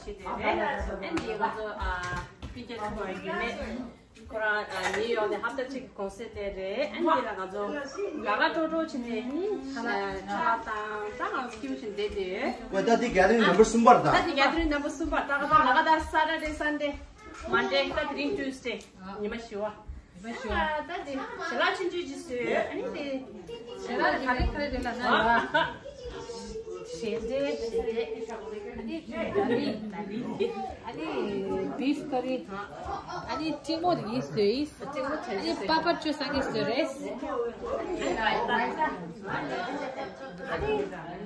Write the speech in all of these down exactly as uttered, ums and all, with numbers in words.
ཆེ་དེ་རེད། ཨ་ནི་ང་ཚོ་ཨ་སྤུན་ཀྱག་ཆུང་བ་ཡུལ་མེད་ཁོ་རང་ཨ་ཉིའུ་ཡོག་ནས་ཧབ་ཏ་གཅིག་གི་གུང་སེང་དེ་རེད། ཨ་ནི་འདི་ལ་ང་ཚོ་དགའ་དགའ་སྤྲོ་སྤྲོ་བྱས་ནས་ནི་ཨ་ཆ་ལག་དང་ད་ང་ཚོ་སྐྱིད་པོ་བྱས་ནས་བསྡད་དེ་ཡོད། ཝེ་ད་འདི་གེ་དར་རིང་ནམ་བར་གསུམ་པ་རེད་ད། ད་འདི་གེ་དར་རིང་ནམ་བར་གསུམ་པ་ད་ག་ད་ལ་ག་ད་སེ་ཊར་ཌེ་སན་ཌེ་མན་ཌེ་ད་དེ་རིང་ཊུ་སི་ཌེ་ཉི་མ་བཞི་པ། ད་དེ་ཞལ་ལག་ཆུང་ཆུང་ཅིག་བཟོས། ཨ་ནི་དེ་ཞལ་ལག་ག་རེ་ག་རེ་རེད་ལབ་ན་ཡོད། ཞལ་འབྲས་ཞལ་འབྲས། ཨ་ནི་ད་རིང་ད་རིང་ཨ་ནི་བིཕ་ཀ་རི། ཨ་ནི་ཀྲིང་མོ་དེ་གིས་བཟོས། ཀྲིང་མོ་ཨ་ནི་པ་པར་བཅོས་སང་གིས་བཟོས་རེད། ཨ་ནི་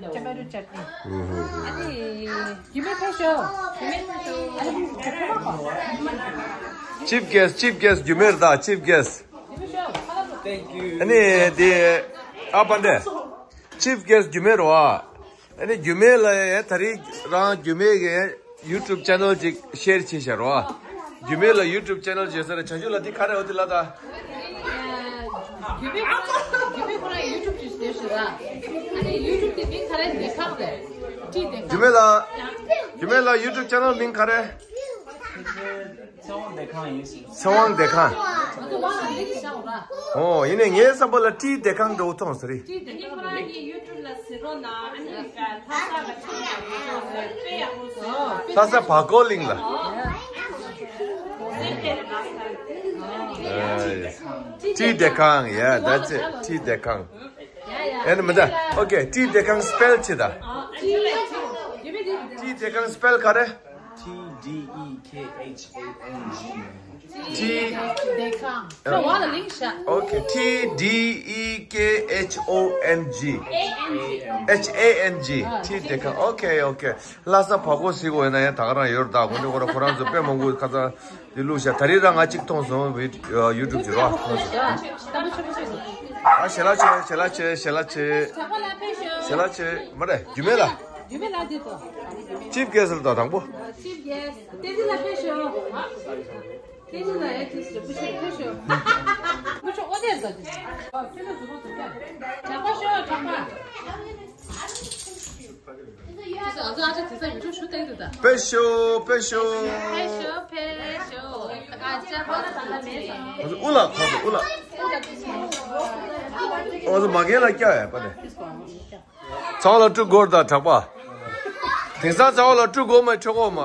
ཊོ་མེ་ཊོ་ཅེཊ་ནི། ཨ་ནི་རྒྱུ་མེད་ཕེབས་ཤོག་རྒྱུ་མེད་ཕེབས་ཤོག Chief guest, chief guest, རྒྱུ་མེད་རེད་ད། Chief guest. Thank you. ཨ་ནི་དེ་ཨ་པ་འདྲ། Chief guest རྒྱུ་མེད་རེད་བ། ཨ་ནི་རྒྱུ་མེད་ལ་ཡ་ད་རིང་རང་རྒྱུ་མེད་ཀྱི་ཡུ་ཊུབ་ཆེ་ནལ་ཅིག་ཤེར་བྱས་ཤག་རེད་བ། རྒྱུ་མེད་ལ་ཡུ་ཊུབ་ཆེ་ནལ་བྱས་ས་རེད། བྱང་ཆུབ་ལགས་འདི་ག་རེ་འོ་དེ་ལ་ད། རྒྱུ་མེད་ཁོ་རང་རྒྱུ་མེད་ཁོ་རང་ཡུ་ཊུབ་ཅིག་བཟོས་ཤག་ར། ཨ་ནི་ཡུ་ཊུབ་དེ་མིང་ག་རེ། བདེ་ཁང་རེད། ཊི་བདེ་ཁང་། རྒྱུ་མེད་ལགས། རྒྱུ་མེད་ལགས་ཡུ་ཊུབ་ཆེ་ནལ་མིང་ག་རེ། ཚེ་དབང་བདེ་ཁང་ཡིན་ཟེར། ཚེ་དབང་བདེ་ཁང་། ཨོ་ཡིན་ནའི་ངའི་བསམ་པ་ལ་ཊི་བདེ་ཁང་འགྲོ་མཐོང་ཟེར་རེད། ཊི་བདེ་ཁང་ཁོ་རང་གི་ཡུ་ཊུབ་ལ་གཟིགས་རོགས་གནང་། ཨ་ནི་ལྷ་ས་ལ་ཆ་ཡག་པོ་བཟོས། དཔེ་ཡག་པོ་བཟོས། ལྷ་ས་བར་སྐོར་གླིང་ལ། ཊི་བདེ་ཁང་། Yeah, that's it. ཊི་བདེ་ཁང་། ཨེ་ནི་མི་འདྲ། ཨོ་ཀེ། ཊི་བདེ་ཁང་སི་པེལ་བྱེད་ད། ཊི་བདེ་ཁང་སི་པེལ་ག་རེ། T D E K H O N G. T བདེ་ཁང་། ཁྱོད་བ་ལ་ལིང་ཤ། ཨོ་ཀེ། T D E K H O N G. H A N G. ཊི་བདེ་ཁང་། ཨོ་ཀེ་ཨོ་ཀེ། ལྷ་ས་བར་སྐོར་ཟེར་དགོས་ཡོད་ན་ཡང་ད་ག་རང་ཡོད་རེད་ད། དངོས་གནས་ཁོ་རང་ཁོ་རང་ཚོ་དཔེ་མང་པོ་ཁ་སང་འདི་བླུགས་ཤག་ད་རེས་རང་ང་གཅིག་མཐོང་སོང་། ཡུ་ཊུབ་ཅིག་རོ། ཨ་ཞལ་ལག་མཆོད། ཞལ་ལག་མཆོད། ཞལ་ལག་མཆོད། ཞལ་ལག་མཆོད། མ་རེད། རྒྱུ་མེད་ལགས། རྒྱུ་མེད་ལགས་འདི་ཚོ། ཅིབ་གེ་སི་ལ་ད་དང་པོ། ཅིབ་གེ་སི། བསྟན་འཛིན་ལགས་ཕེབས་ཤོག་བསྟན་འཛིན་ལགས་ཡར་ཅིག་ཞུ་བུ་ཤོག་ཕེབས་ཤོག་བུ་ཤོག་ཨོ་དེ་ཟ་དེ། ཁྱོད་ཚོ་གྲགས་པ་ཤོག་གྲགས་པ། ཕེབས་ཤོག་ཕེབས་ཤོག་ཕེབས་ཤོག་ཕེབས་ཤོག་ཨ་ཅག་པ་ལ་ད་ལ་མེད་ཟ། ཨོ་ཙི་ཨུ་ལ་ཁ་ཟ་ཨུ་ལ། ཨོ་ཙི་མ་རྒན་ལ་སྐྱ་ཡ་པ་ནས། ཚང་ལ་སྤྲུལ་སྐོར་དང་གྲགས་པ། དེང་སང་ཚང་ལ་སྤྲུལ་སྐོར་མ་ཆོག་གོ་མ།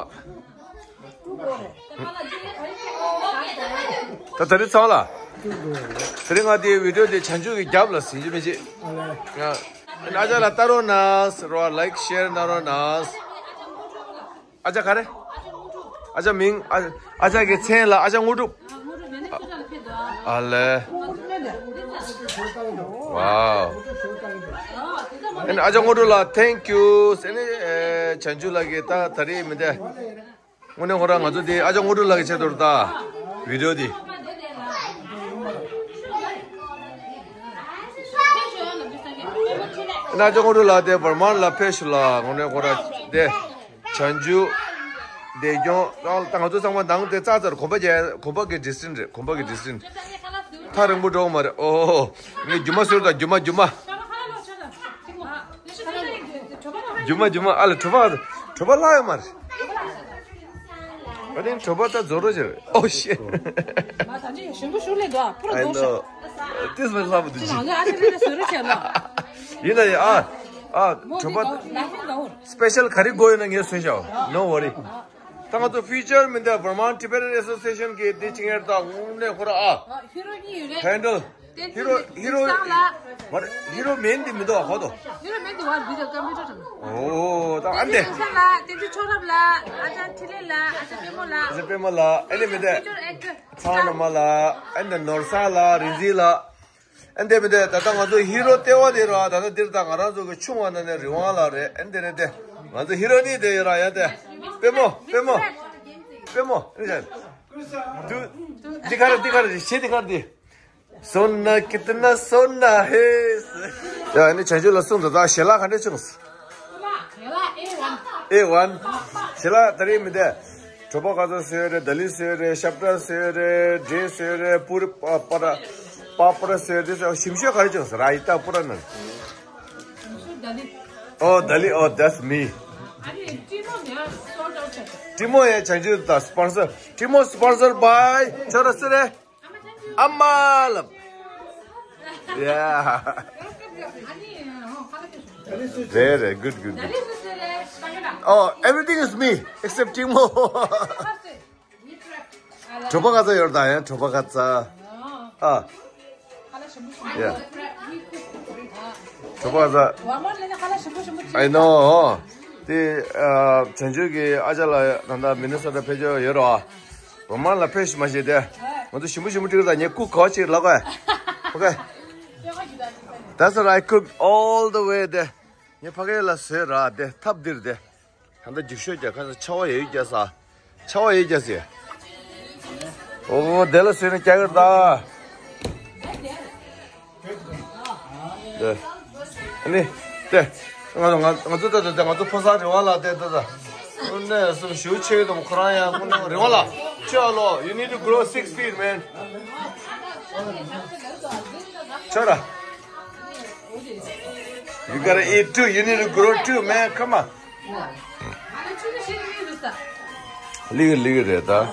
ད་ད་རེས་ཚང་ལ། དེ་རིང་ང་དེའི་བི་ཌིའོ་དེ་བྱང་ཆུབ་ཀྱི་རྒྱབ་ལ་ཟིན་གྱི་མི་བྱེད། ང་ཨ་ཅག་ལ་ལྟ་རོགས་གནང་ཟེར་བ། ལའིཀ་ཤེར་གནང་རོགས་གནང་། ཨ་ཅག་ག་རེ། ཨ་ཅག་མིང་ཨ། ཨ་ཅག་གི་མཚན་ལ་ཨ་ཅག་དངོས་གྲུབ། ཨ་ལེ། ཝའོ། ཨ་ནི་ཨ་ཅག་དངོས་གྲུབ་ལགས་thank you། ཨ་ནི་བྱང་ཆུབ་ལགས་ཀྱིས་ད་ད་རེས་མི་འདི། དངོས་གནས་ཁོ་རང་ང་ཚོ་འདི་ཨ་ཅག་དངོས་གྲུབ་ལགས་ཀྱི་ཆེད་དུ་ད་བི་ཌིའོ་འདི། ཨ་ཅག་དངོས་གྲུབ་ལགས་དེ་བར་མ་ལ་ཕེབས་ཤོག་ལགས། དངོས་གནས་ཁོ་རང་དེ་བྱང་ཆུབ་བདེ་སྐྱོང་ད་ང་ཚོ་ཚང་མ་ནང་དེ་ཙག་ཙག་གོམ་པ་རྒྱག་གོམ་པ་གི་ཌི་སི་ཊེན་སི་རེད། གོམ་པ་གི་ཌི་སི་ཊེན་སི། ཐག་རིང་པོ་འགྲོ་གི་མ་རེད། ཨོ་ཧོ་ཧོ། ངས་རྒྱུ་མ་བཟོས་དང་རྒྱུ་མ་རྒྱུ་མ། རྒྱུ་མ་རྒྱུ་མ། ཨ་ལ་གྲོད་པ་གྲོད་པ་ལྷག་ཡོད་མ་རེད། ཨ་ནི་གྲོད་པ་ད་རྫོགས་རོགས་བྱེད། ཨོ་ཤེ། ཞིམ་པོ་ཞིག་སླེབས་འདུག་ཨ་ཕུ་ར་རྫོགས་ཤག་ཏིས་མ་ལྷག་པོ་འདུག་ཅི། ཡིན་ན་ཡ་ཨ་ཨ་གྲོད་པ་སི་པེ་ཤལ་ག་རེ་དགོས་ཡོད་ན་ངས་བཟོས་ཤག No worry། ད་ང་ཚོ་ཕིའུ་ཅར་མི་འདི་Burman Tibetan Association གི་འདི་ཅིག་ཡར་དང་དངོས་གནས་ཁོ་ར་ཨ། ཧི་རོ་གཉིས་ཡོད་རེད། ཧེན་ཌལ། ཧི་རོ་ཧི་རོ། མ་རེད་ཧི་རོ་མིན་འདི་མི་འདུག་ཨ་ཁོ་ཐོ། ཧི་རོ་མིན་འདི་བ་འདི་ཚོ་ཀམ་པུ་ཊར་དང་། ཨོ་ད་ཨ་འདི། བསྟན་འཛིན་ཆོས་གྲགས་ལགས། བསྟན་འཛིན་ཆོས་གྲགས་ལགས། ཨ་ཅག་འཕྲིན་ལས་ལགས། ཨ་ཅག་པད་མ་ལགས། ཨ་ཅག་པད་མ་ལགས། ཨ་ནི་མི་འདི། ཚང་ནང་མ་ལ། ཨ་ནི་ནོར་བཟང་ལགས། རིག་འཛིན་ལགས། ཨ་འདི་མི་འདི་ད་ལྟ་ང་ཚོ་ཧི་རོ་ལྟེ་བ་དེ་ར་ད་ལྟ་འདིར་ད་ང་རང་ཚོ་གི་ཆུང་བ་ན་ནས་རི་དབང་ལགས་རེད། ཨ་འདི་ནས་དེ་ང་ཚོ་ཧི་རོ་གཉིས་དེ་ཡོད་ར་ཡ་དེ། པད་མོ་པད་མོ། པད་མོ། ཨ་ནི་ཡ། དུ། འདི་ག་རེ་འདི་ག་རེ་ཞེ་འདི་ག་རེ་འདི། སོན་ན་ཀི་ཏི་ན་སོན་ན་ཧེ། ཡ་ཨ་ནི་བྱང་ཆུབ་ལགས་གསུངས་དང་ད་ཞལ་ལག་ག་འདྲ་བྱུང་། ཨེ་ཝན། ཞལ་ལག་ད་རེས་མི་འདི། གྲོད་པ་ག་ཚོད་བཟོས་རེད། ད་ལི་བཟོས་རེད། ཤབ་ཏ་བཟོས་རེད། འབྲས་བཟོས་རེད། པུ་རི་པ་པ་ར་པ་པ་ར་བཟོས་རེད། ཞིམ་ཤོས་ག་རེ་བྱུང་ཟེར་ར་ཡི་ད་པུ་ར་ནང་། ཞིམ་ཤོས་ད་ལི། ཨོ་ད་ལི། ཨོ་that's me། ཨ་ནི་ཀྲིན་མོ་ནི་ཡང་སོལ་ཌ་ཨའུཊ་ཆགས་ ཊི་མོ་ཡ་བྱང་ཆུབ་དང་སི་པོན་སར། ཊི་མོ་སི་པོན་སར་བའི་ཁྱོད་ར་སུ་རེད། ཨ་མ་ལབ། ཡ། རེད་རེད། good good good. Oh, everything is me except ཊི་མོ། གྲོ་པ་ཁ་ཚ་ཡོད་ད་ཡ། གྲོ་པ་ཁ་ཚ། ཨ། ཡ། གྲོ་པ་ཁ་ཚ། I know. དེ་བྱང་ཆུབ་ཀྱི་ཨ་ཅག་ལགས་ད་ལྟ་མི་ནི་སོ་ཊ་ཕེབས་ཀྱི་ཡོད་རེད་བ། རོ་མན་ལ་ཕེབས་མ་ཤེས་ཏེ། ང་ཚོ་ཞིམ་པོ་ཞིམ་པོ་སྒྲིག་རེད་ད། ངས་ཀུག་གོ་ཅིག་ལབ་གོ། Okay. That's what I cook all the way there. ངས་ཕ་གི་ལ་བཟོས་ར་དེ་ཐབ་འདིར་དེ། ད་ལྟ་འཇིགས་ཤོས་རྒྱག་ཁ་ས་ཆར་པ་ཡོད་རྒྱག་ས། ཆར་པ་ཡོད་རྒྱག་ས། ཨོ་དེ་ལ་བཟོས་ནས་རྒྱག་གི་རེད་ད། དེ། ཨ་ནི། དེ། ང་ཚོ་ང་ང་ཚོ་ད་ད་ད་ང་ཚོ་ཕོ་གསར་རེ་བ་ལ་དེ་ད་ད། ཨོ་ནས་སུ་ཞུ་ཆེ་དང་ཁོ་རང་ཡང་ཁོ་ན་རེ་བ་ལ། ཆེ་བ་ལོ། You need to grow six feet, man. ཆོ་ར། You gotta eat too. You need to grow too, man. Come on. ལིག་ལིག་རེད་ད།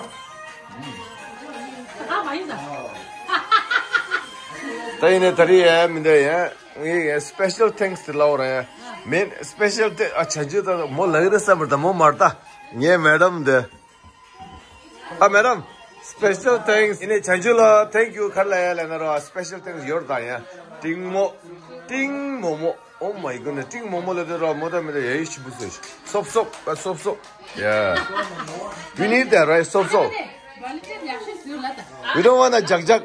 ད་ཡིན་ནའི་ད་རེས་ཡ་མི་འདྲ་ཡ། ངས་special thanks དེ་ལབ་ར་ཡ། མིན་special thanks ཨ་བྱང་ཆུབ་ད་མོ་ལབ་ཀྱི་རེད་བསམ་པར་ད་མོ་མ་རེད་ད། ངའི་མེ་ཌམ་འདི། ཨ་མེ་ཌམ། Special thanks. ཡིན་ནའི་བྱང་ཆུབ་ལ་thank you ག་རེ་ལབ་ཡ་ལབ་ན་ར་special thanks ཡོད་ད་ཡ། ཏིང་མོ། ཏིང་མོ་མོ། Oh my goodness. ཏིང་མོ་མོ་ལབ་དུས་ར་མོ་ད་མི་ད་ཡ་ཡི་ཞིམ་པོ་ཟེར། སོབ་སོབ། ཨ་སོབ་སོབ། Yeah. You need that, right? སོབ་སོབ། We don't wanna ཇག་ཇག།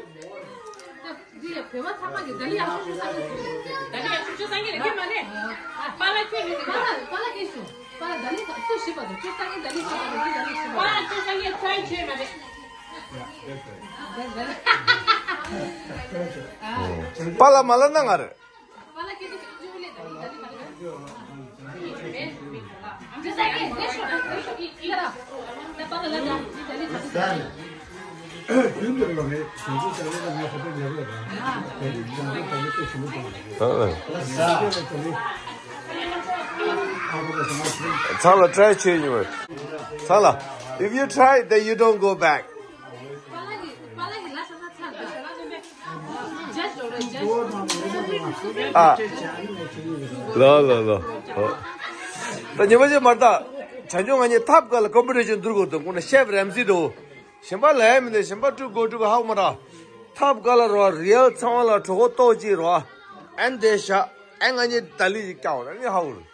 པཱ་ལགས་མ་ལབ་ན་ང་རེད། ཚང་ལ་try བྱེད་ཉོ། ཚང་ལ། If you try, then you don't go back. ཨ། ལ་ལ་ལ། ད་ཉི་མ་ཅིག་མར་ད། བྱང་ཆུབ་ང་གཉིས་ཐབ་ཀ་ལ་competition འདུར་དགོས་འདུག་ཁོང་ན་chef Ramsay འགྲོ། གཞན་པ་ལ་ཡ་མི་འདུག་གཞན་པ་ཀྲུག་གོ་ཀྲུག་ཧའུ་མ་ར། ཐབ་ཀ་ལ་རོ་རིལ་ཚང་བ་ལ་གྲོད་ཁོག་ལྟོགས་ཅིག་རོ། ཨན་དེ་ཤ། ཨན་ང་གཉིས་ད་ལི་ཅིག་ཀྱང་ཨ་ནི་ཧའུ་རུ།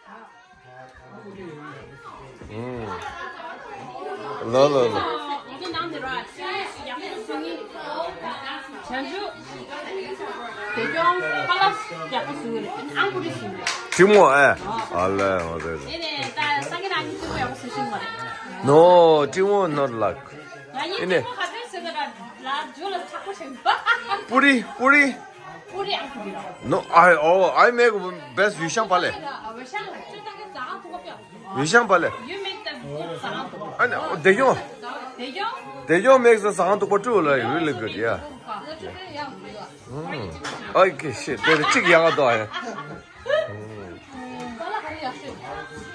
ལོ་ལོ་ལོ། ཀྲིང་མོ་ཨེ། ཨ་ལེ་ཨོ་རེད། No, ཀྲིང་མོ་not luck. ཨེ་ནེ། པུ་རི། པུ་རི། No, I, oh, I make best ཡུས་ཤང་པ་ལེ། ཡུས་ཤང་པ་ལེ། ཨ་ནི་ཨོ་དེ་ཡོང་། དེ་ཡོང་མེག་སོ་ཟ་ཁང་ཐུག་པ་ཀྲུ་ལ་really good, yeah. Okay, shit. དེ་རེ་གཅིག་ཡག་ག་དོ་ཨ།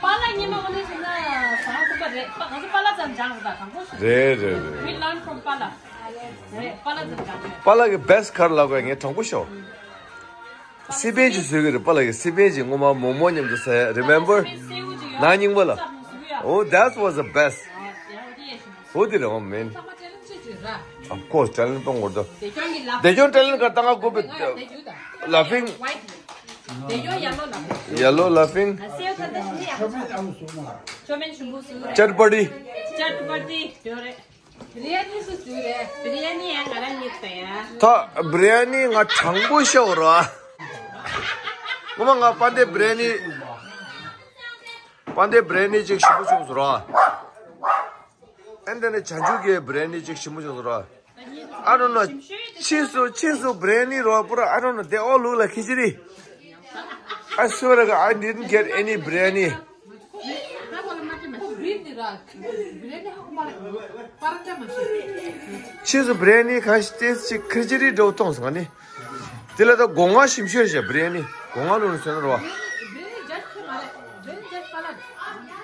པཱ་ལགས་ཉི་མ་འོ་ནི་ཟེར་ན་ཟ་ཁང་ཐུག་པ་རེད། ང་ཚོ་པཱ་ལགས་ཙམ་སྦྱངས་རེད་ད་དང་པོ། རེད་རེད་རེད། We learn from པཱ་ལགས། རེད། པཱ་ལགས་ཙམ་སྦྱངས་རེད། པཱ་ལགས་ཀྱི་best ག་རེ་ལབ་དགོས་ངས་དྲང་པོ་ཤོད། སི་པན་ཅིག་བཟོས་ཀྱི་རེད། པཱ་ལགས་ཀྱིས་སི་པན་ཅིག་སྔོན་མ་མོག་མོག་མཉམ་དུ་ཟས། Remember? ནང་རྙིང་པ་ལ། Oh, that was the best. ཨོ་དེ་རེད་མ་མིན། Of course, talent གཏོང་དགོས་འདུག་བདེ་སྐྱོང་talent ག་ད་ང་དགོས་པའི། Laughing. Yellow laughing. Chatpatty. Biryani སུ་བཟོས་རེད། Biryani ཡང་ང་རང་ཉིད་དང་ཡ། ད་biryani ང་དྲང་པོ་ཤོད་རོགས། ངོ་མ་ང་པཱན་དེ་biryani། པཱན་དེ་biryani ཅིག་ཞིམ་པོ་བྱུང་སོང་རོགས། ཨན་དེ་ནས་བྱང་ཆུབ་ཀྱི་biryani ཅིག་ཞིམ་པོ་བྱུང་སོང་རོགས། I don't know. ཕྱིས་སུ་ཕྱིས་སུ biryani རོགས་པོ་ར། I don't know. They all look like khichdi. I swear to God, I didn't get any biryani. ཕྱིས་སུ་biryani གང་ཞིག་ཏེས་ཅིག་ཁི་ཅི་རི་འགྲོ་གཏོང་སོང་ནི། དེ་ལ་ད་སྒོ་ང་ཞིམ་ཤོས་ཤ་biryani། སྒོ་ང་ལུང་ཟེར་ན་རོ། Biryani just མ་རེད། Biryani just པཱ་ལགས།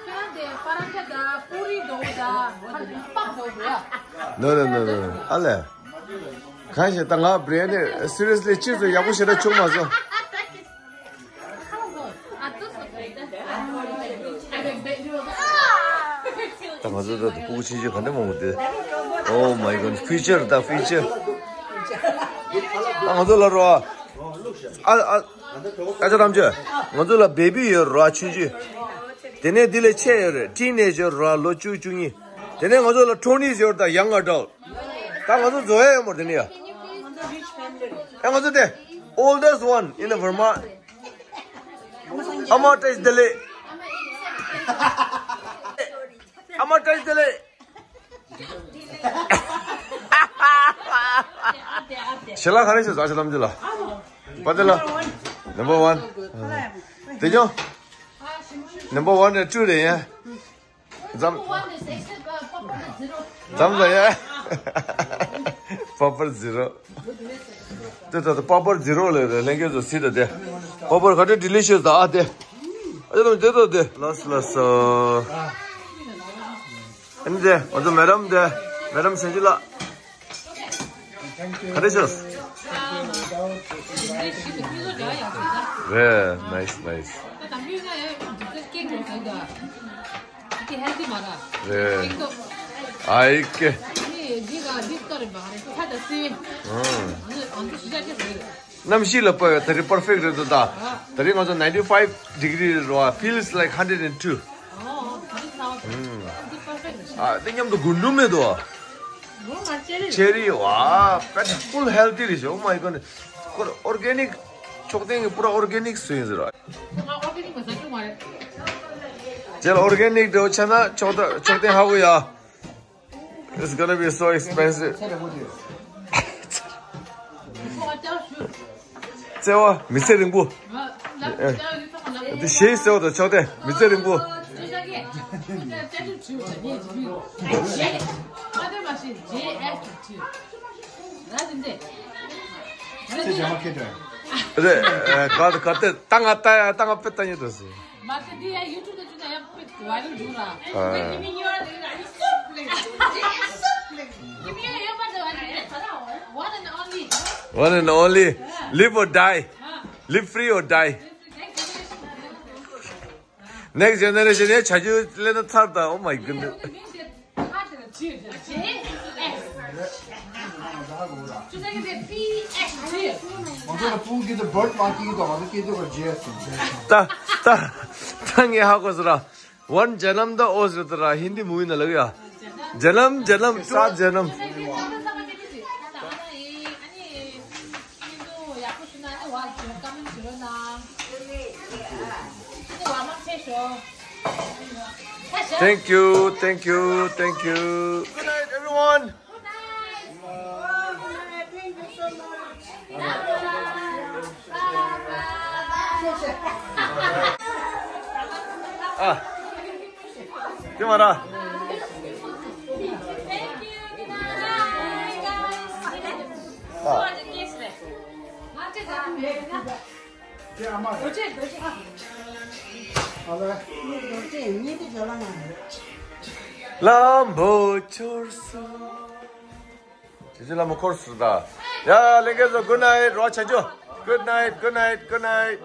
ཁྱོད་དེ་པ་ར་ཐ་དང་པུ་རི་འགྲོ་དང་ No, no, no, no. ཨ་ལས། གང་ཞིག་ད་ང་བྲེལ་ནས་seriously གཅིག་ཏུ་ཡག་པོ་ཞེ་དྲག་བྱུང་མ་སོང་། ད་ང་ཚོ་ད་སྤུ་གུ་ཆུང་ཆུང་ག་འདྲ་མང་པོ་འདུག Oh my God, future ད་future། ད་ང་ཚོ་ལ་རོ། ཨ་ཨ། ཨ་ཅག་ཐམས་ཅད། ང་ཚོ་ལ་baby ཡོད་རོ་ཆུང་ཆུང་། དེ་ནས་འདི་ལས་ཆེ་ཡོད་རེད། teenager རོ་ལོ་བཅུ་བཅུ་གཉིས། དེ་ནས་ང་ཚོ་ལ་twenties ཡོད་རེད། ད་young adult། ད་ང་ཚོ་བཟོ་ཡ་ཡོད་མོ་དེ་ནས་ཡ། ཨ་ང་ཚོ་དེ་oldest one in the Vermont། ཨ་མ་བཀྲ་ཤིས་བདེ་ལེགས། ཨ་མ་བཀྲ་ཤིས་བདེ་ལེགས། ཞལ་ལག་ག་རེ་བྱས་ཟ་ཆ་ལམ་ཅི་ལ། པ་ཏི་ལ། Number one། དེ་ཀྱང་། Number one ནས་two རེད་ཡ། འཛམ། འཛམ་ལ་ཡ། Papa Zero། དེ་ད་ད་Papa Zero ལས་རེད། ལྷན་རྒྱས་ཚོ་སྲིད་ད་དེ། Papa ག་དེ་delicious ད་ཨ་དེ། ཨ་དེ་དེ་ད་དེ། ལགས་ལགས་སོ། ཨ་ནི་དེ་ང་ཚོ་madam དེ། Madam སེང་ཆུ་ལགས། ག་རེ་ཤོད། རེད། Nice, nice། རེད། ཨའི་ཀེ། གནམ་གཤིས་ལ་དཔག་པའི་ད་རེས་perfect རེད་འདུག་ད། ད་རེས་ང་ཚོ ninety five degree རེད་རོ། Feels like hundred and two། ཨ་དེ་མཉམ་དུ་རྒུན་འབྲུམ་མེད་དོ། ཆེ་རི་བ། But full healthy རེད་ཤག Oh my God། ཁོ་organic ཕྱོགས་སྟེང་གི་པུ་ར་organic བཟོས་ཡིན་ཟེར་བ། རྗེས་ལ་organic འདྲ་བོ་ཆགས་ན་ཕྱོགས་ད་ཕྱོགས་སྟེང་ཧ་གོ་ཡ། It's gonna be so expensive། བརྩེ་བ་མི་ཚེ་རིང་པོ། དེ་ཞེས་ཟེར་བ་དང་ཕྱོགས་སྟེང་མི་ཚེ་རིང་པོ། རེད། ག་ག་དེ་ད་ང་ད་ད་ང་དཔེ་ལྟ་ཉེ་དུ་སི། One and only. Live or die. Live free or die. Next generation ཡང་བྱ་རྒྱུ་ལས་ན་ཚར་དང་། Oh my goodness། ད་ད་ད་ངས་ཧ་གོ་སོང་ར། One ཇ་ནམ་ད་ཨོ་ཟེར་ད་ར་ཧིན་དི་མུ་བི་ན་ལགས་ཡ། ཇ་ནམ་ཇ་ནམ་ས་ཇ་ནམ། Thank you, thank you, thank you. Good night, everyone. ཨ། དེ་མ་ར། ཨ། ལམ་བུ་འཆོར་སོང་། ཇི་ཇི་ལ་མོ་འཁོར་སོང་ད། ཡ་ལྷན་རྒྱས་ཚོ། Good night རོ་ཆ་ཆོ། Good night, good night, good night།